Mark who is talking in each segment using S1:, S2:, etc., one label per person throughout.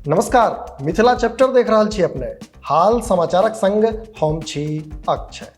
S1: नमस्कार, मिथिला चैप्टर देख रहल छी अपने। हाल समाचारक संग हम छी अक्षय।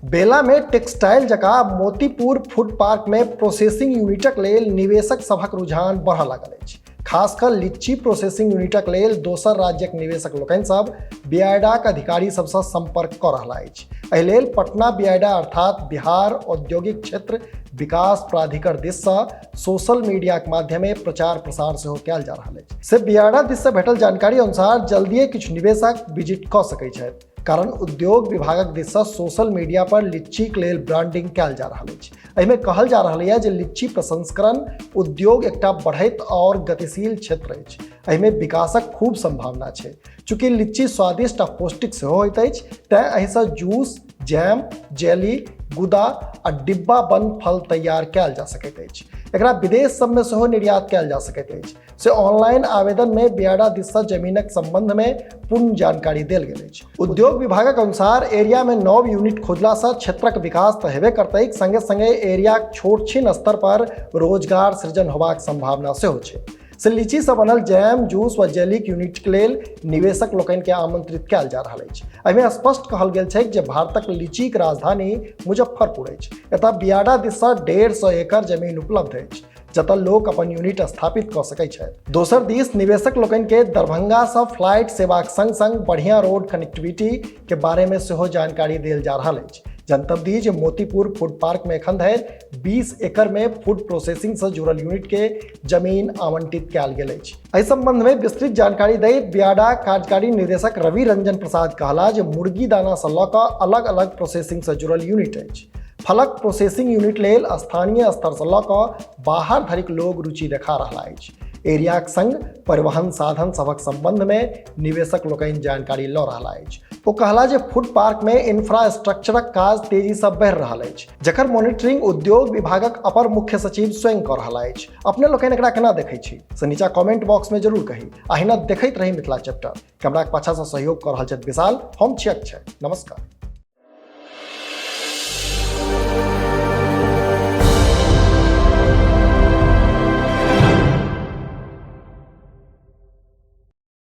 S1: बेला में टेक्सटाइल जकाँ मोतीपुर फूड पार्क में प्रोसेसिंग यूनिटक लेल निवेशक सभक रुझान बढ़ऽ लागल अछि। खास कऽ लीची प्रोसेसिंग यूनिटक लेल दोसर राज्यक निवेशक लोकनि सब बिआइडाक अधिकारी सबसँ संपर्क कऽ रहला अछि। एहि लेल पटना बिआइडा अर्थात बिहार औद्योगिक क्षेत्र विकास प्राधिकरण दिससँ सोशल मीडियाक माध्यमे प्रचार प्रसार सेहो कयल जा रहल अछि। से बिआइडा दिससँ भेटल जानकारी अनुसार जल्दिए किछु निवेशक विजिट कऽ सकैत छथि, कारण उद्योग विभागक दिससँ सोशल मीडिया पर लीचीक लेल ब्रांडिंग कयल जा रहल अछि। एहिमे कहल जा रहल यऽ जे लीची प्रसंस्करण उद्योग एकटा बढ़ैत और गतिशील क्षेत्र अछि। एहिमे विकासक खूब संभावना छै। चूँकि लीची स्वादिष्ट आ पौष्टिक सेहो होइत अछि, तेँ एहिसँ जूस, जैम, जेली, गुदा आ डिब्बा बंद फल तैयार कयल जा सकैत अछि। एकरा विदेश सबमे सेहो निर्यात कयल जा सकैत अछि। से ऑनलाइन आवेदन में बियाडा दिससँ जमीनक संबंध में पूर्ण जानकारी देल गेल अछि। उद्योग विभागक अनुसार एरिया में नव यूनिट खोजलासँ क्षेत्रक विकास तऽ हेबे करतैक, संगे संगे एरियाक छोट छिन स्तर पर रोजगार सृजन होबाक संभावना सेहो छै। से लीचीसँ बनल जैम, जूस व जेलीक यूनिटक लेल निवेशक लोकनि के आमंत्रित कयल जा रहल अछि। एहिमे स्पष्ट कहल गेल छैक जे भारतक लीचीक राजधानी मुजफ्फरपुर अछि। एतय बियाडा दिससँ 150 एकड़ जमीन उपलब्ध अछि, जतय लोक अपन यूनिट स्थापित कऽ सकैत छथि। दोसर दिस निवेशक लोकनि के दरभंगा सँ फ्लाइट सेवाक संग संग बढ़िया रोड कनेक्टिविटी के बारे में सेहो जानकारी देल जा रहल अछि। जनतब दी जे मोतीपुर फूड पार्क में एखन धरि 20 एकड़ में फूड प्रोसेसिंग सँ जुड़ल यूनिट के जमीन आवंटित कयल गेल अछि। एहि संबंध में विस्तृत जानकारी दैत बियाडा कार्यकारी निदेशक रवि रंजन प्रसाद कहला जे मुर्गी दाना सँ लऽ कऽ अलग अलग प्रोसेसिंग सँ जुड़ल यूनिट अछि। फलक प्रोसेसिंग यूनिट लेल स्थानीय स्तरसँ लऽ कऽ बाहर धरिक लोग रुचि देखा रहला अछि। एरियाक संग परिवहन साधन सभक संबंध में निवेशक लोकनि जानकारी लऽ रहला अछि। ओ कहला जे फूड पार्क में इंफ्रास्ट्रक्चरक काज तेजी सँ बढ़ि रहल अछि, जकर मॉनिटरिंग उद्योग विभागक अपर मुख्य सचिव स्वयं कऽ रहला अछि। अपने लोकनि एकरा केना देखै छी से नीचा कमेंट बॉक्स में जरूर कही। अहिना देखैत रही मिथिला चैप्टर। कैमराक पाछाँ सँ सहयोग कऽ रहल छथि विशाल, हम छी अक्षय। नमस्कार।